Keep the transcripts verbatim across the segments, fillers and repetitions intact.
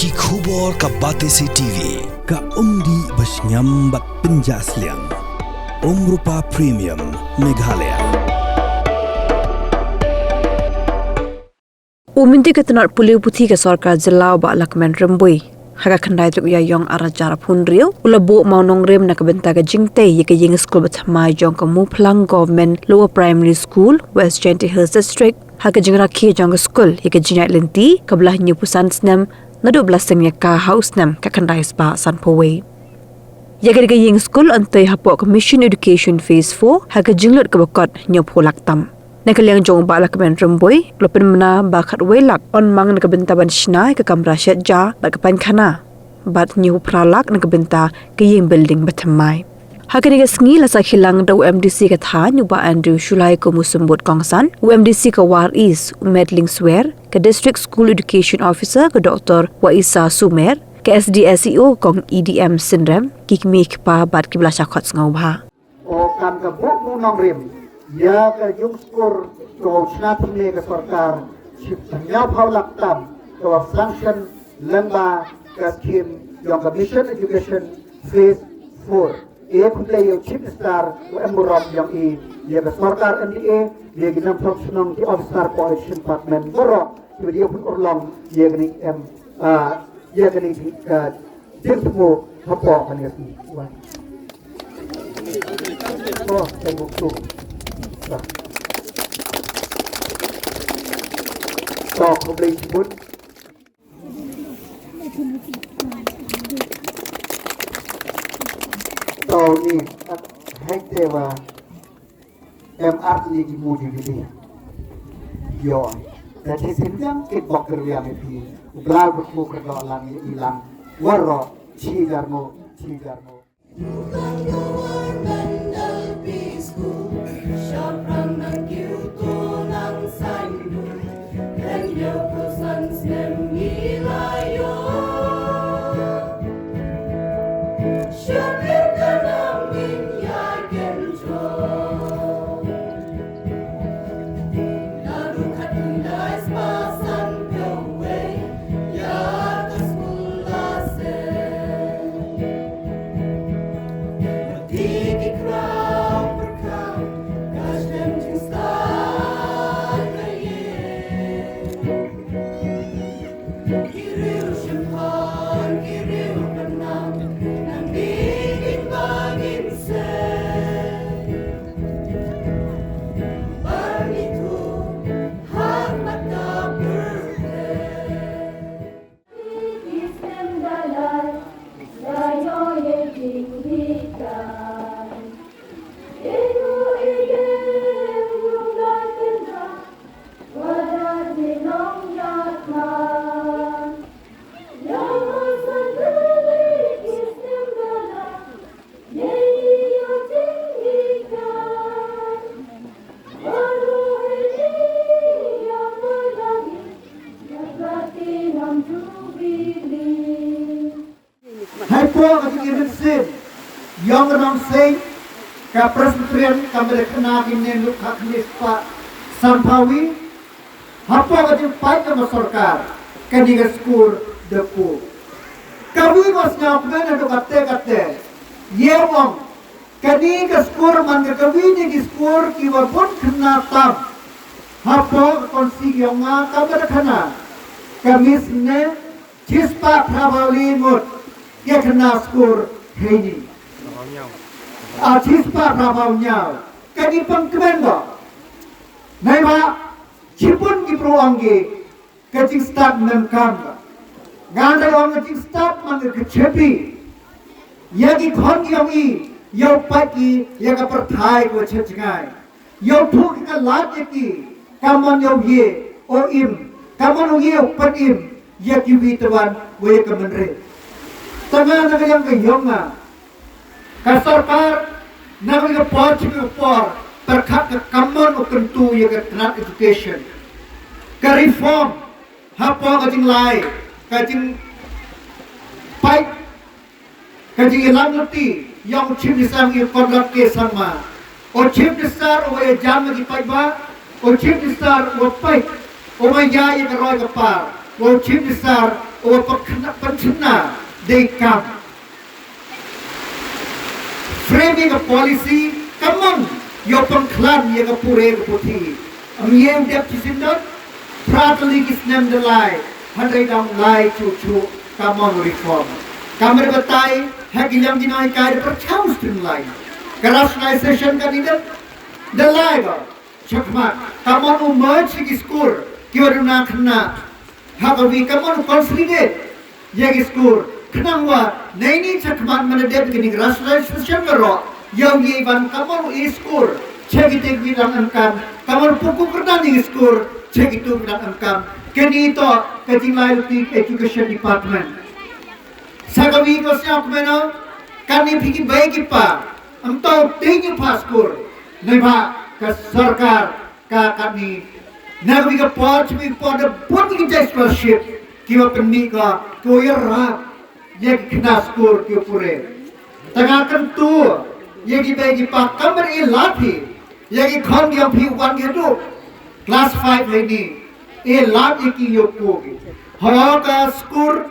Ki khubor ka Batesi T V, ka umdih ba shngiam bad pynjah sliang. Umrupa Premium, Meghalaya. U Myntri ka tnat pule puthi ka sorkar jylla u Bah Lahkmen Rymbui, ha ka khyndai tarik u Ïaïong arhajar arphew hynriew, u la buh mawnongrim na ka bynta ka jingtei ïa ka ïing skul bathymmai jong ka Muphlang Government Lower Primary School, West Jaintia Hills District, ha ka jingrakhe jong ka skul ïa ka jingïaid lynti kaba la hynñiewphew san snem naduh ba la seng ïa ka ha u snem ka khyndai spah sanphew wei. Ïa kane ka ïing skul yn tei hapoh ka Mission Education Phase four ha ka jinglut kaba kot hynñiewphew lak tam. Na ka liang jong u Bah Lahkmen Rymbui, u la pynbna ba khatwei lak yn mang na ka bynta ban shna ïa ka kamra shet ja bad ka painkhana, bad hynñiewphew phra lak na ka bynta ka ïing building bathymmai. Ha kane ka sngi la sakhi lang da u M D C ka thaiñ u Bah Andrew Shullai kum u symbud kongsan, u M D C ka War East u Medling Swer, ka District School Education Officer ka Doctor Waisa Sumer, ka S D S E O Kong E D M Synrem, ki kmie ki kpa bad kiba la shah khot sngewbha. O kam ka buh mawnongrim ïa ka ïing skul ka u shna thymme ka sorkar shi hynñiewphew lak tam ka wa sanction lyngba ka scheme jong ka Mission Education Phase four. E khublei ïa u Chief Minister u em burom jong i, ïa ka sorkar N D A, ïa ki nongpynlong shnong, ki officer, police department baroh kiba ïa pynurlong ïa kane em, ah, ïa kane ki, ah, jingthmu hapoh kane ka sngi. Wan. Oh, thank you. To khublei shibun. To ni, hek te wa em art ni ki mu di bidi. Yo, da te sin jang kit bok kerwiang iti. Blau berku kerdo lang ilang. Waro, chi garmo, chi garmo. Hapoh ka jingim mynsiem jong ka nongseng ka Presbyterian, ka mada khana ki ne nuk ha khlieh pa Sampawi. Hapoh ka jingpait ka sorkar, kane ka skur da pu. Ka wi ka sngewkmen haduh katte katte. Ïa ong kane ka skur man ka kawi ne ki skur kiwa bun khana tam hapoh ka konsi yong nga, ka mada khana ka miss ne chispah phra phew le ngut ki khana skur heini. A chispah phra phew ñiaw. Kani pang kmen ba. Nai ba chipun ki pro ong ki ka jingstad mem kam ba. Ngan da ong ka jingstad man ka chepi. Ïa ki khon yong i, ïa u pat i, ïa ka pyrthai ko chet jngai. Ïa u thuh ki ka lad ïa ki, ka mon ïa u ye, o im, ka mon u ye u pat im, ïa ki wi twan, wa ïa ka mynre. Tanga na ka yang ka yong nga. Ka sorkar, na ka por chi ka por, pyrkhat ka ka mon u kyntu ïa ka tnat education. Ka reform, hapoh ka jinglai, ka jingpait, ka jingïalam lynti, ïa u Chief Minister u Conrad K Sangma. U Chief Minister u wa ïa jam na ki paidbah, u Chief Minister u wa pait, u wa ïa ïa ka roi ka par, u Chief Minister Uba pynkhna pynchna dei kam. Frame ïa ka policy, kam mon ïa u pynkhlaiñ ïa ka pule ka puthi. Ym ïa u dep shisien don, phra tylli ki snem da lai, hynrei dang lai chuh chuh, kam mon reform. Kam re batai, ha ki liang ki nonghikai da pyrchang streamline. Ka rationalization ka dei da, da lai ba. Shakhmat, kam mon u merge ki skur, ki wa duna khynnah. Ha kawi kam mon u consolidate ïa ki skur. Khnang wa, neini shakhmat man da dep kini rationalization baroh. Ïa u ïa i ban kam mon u e skur. Che ki te ki dang em kam, kam mon u pynkup kyrdan ïa ki skur. Che ki tu ki dang em kam. Kini to, ka jinglai luti education department. Sa kawi ko sñiaw kmen o, kani phi ki bei ki pa, ym to te ñu pa skur, neibhah ka sorkar ka kani, na kawi ka por, chi kawi ka por da bun ki jait scholarship, ki wa pynmih ka, ki wa ïarap ïa ki khynnah skur ki pule. Tang nga kyntu ïa ki bei ki pa, kam re i lad phi ïa ki khon ki ong phi wan ki haduh class five heini, i lad ïa ki ïa u pule ki. Hawa ka skur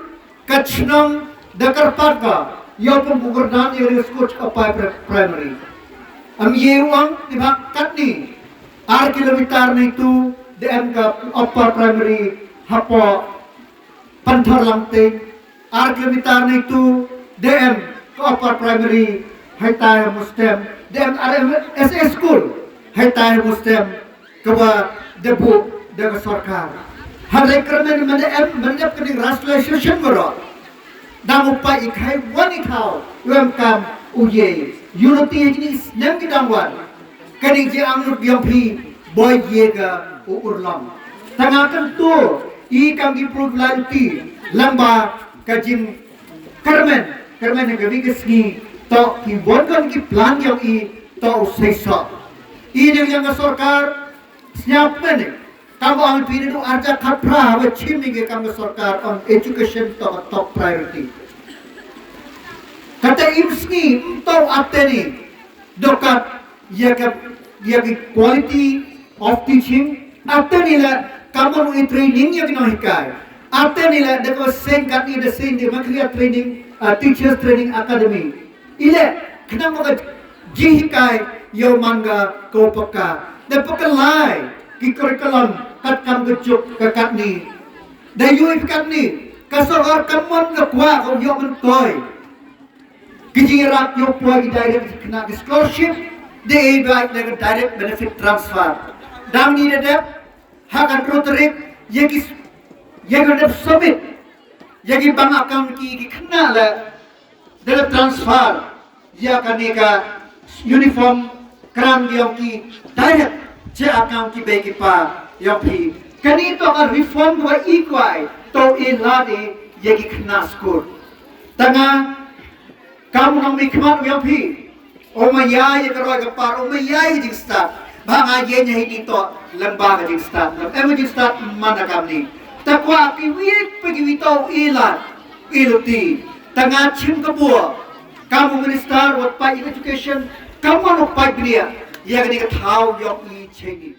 ka chnong da kyrpad ka ïa u pynkup kyrdan ïa ka skur Upper Pri-, Primary. Am ye u ong, neibhah katni ar kilometer na itu da em ka Upper Primary hapoh Pynthor Langtei, ar kilometer na itu da em ka Upper Primary haitai ha Mustem, da em ar em S A school haitai ha Mustem, ka wa da buh da ka sorkar. Hynrei kyrmen man da em, man da em kani rationalization baroh. Dang u paid i khai wan i thaw, u em kam u ye. Unity ha kini snem ki dang wan. Kani jingangnud yong phi, boi ye ka u urlong. Tang nga kyntu, i kam ki pru ki lai luti, lyngba ka jing kyrmen, kyrmen ha kawi ka sngi, to ki wan kan ki plan yong i, to u sei soh. I dang yong ka sorkar, sñiaw kmen i, kam ong phi da u arja khatphra, wa chim i ka kam ka sorkar on education to ka top priority. Kata im sngi, ym to u attend i, dokat ïa ka, ïa ka quality of teaching, attend i la kam mon u training ïa ki nonghikai, attend i la da ka seng katni da seng da ma ka training, ah, teachers training academy. I leh, khnang ba ka jinghikai ïa u man ka ko paka. Da paka lai ki curriculum kat kam ka juk ka katni. Da ïohi katni, ka sorkar kam mon ka kwah ka ïoh myntoi. Ki jingïarap ïa u poi ki direct ki khynnah ki scholarship, da e bai da ka direct benefit transfer. Dang ni da dep, ha ka hynriew tarik, ïa ki s-, ïa ka dep submit ïa ki bank account ki, ki khynnah la, da la transfer ïa kane ka uniform kram yong ki direct cha account ki bei ki pa yong phi. Kane to ka reform wa i kwai, to i lad i ïa ki khynnah skur. Tang nga, kam u nongmihkhmat yong phi, u ma ïai ïa ka roi ka par, u ma ïai ïa ka jingstad. Ba nga ïeng ha ini to lyngba ka jingstad, lem em ka jingstad man ka kamni. Ta kwah ki wi pa ki wi to i lad, i luti. Tang nga chim ka bua, kam u minister wa paid education, kam u paid bniah ïa kani ka thaw yong i cheini.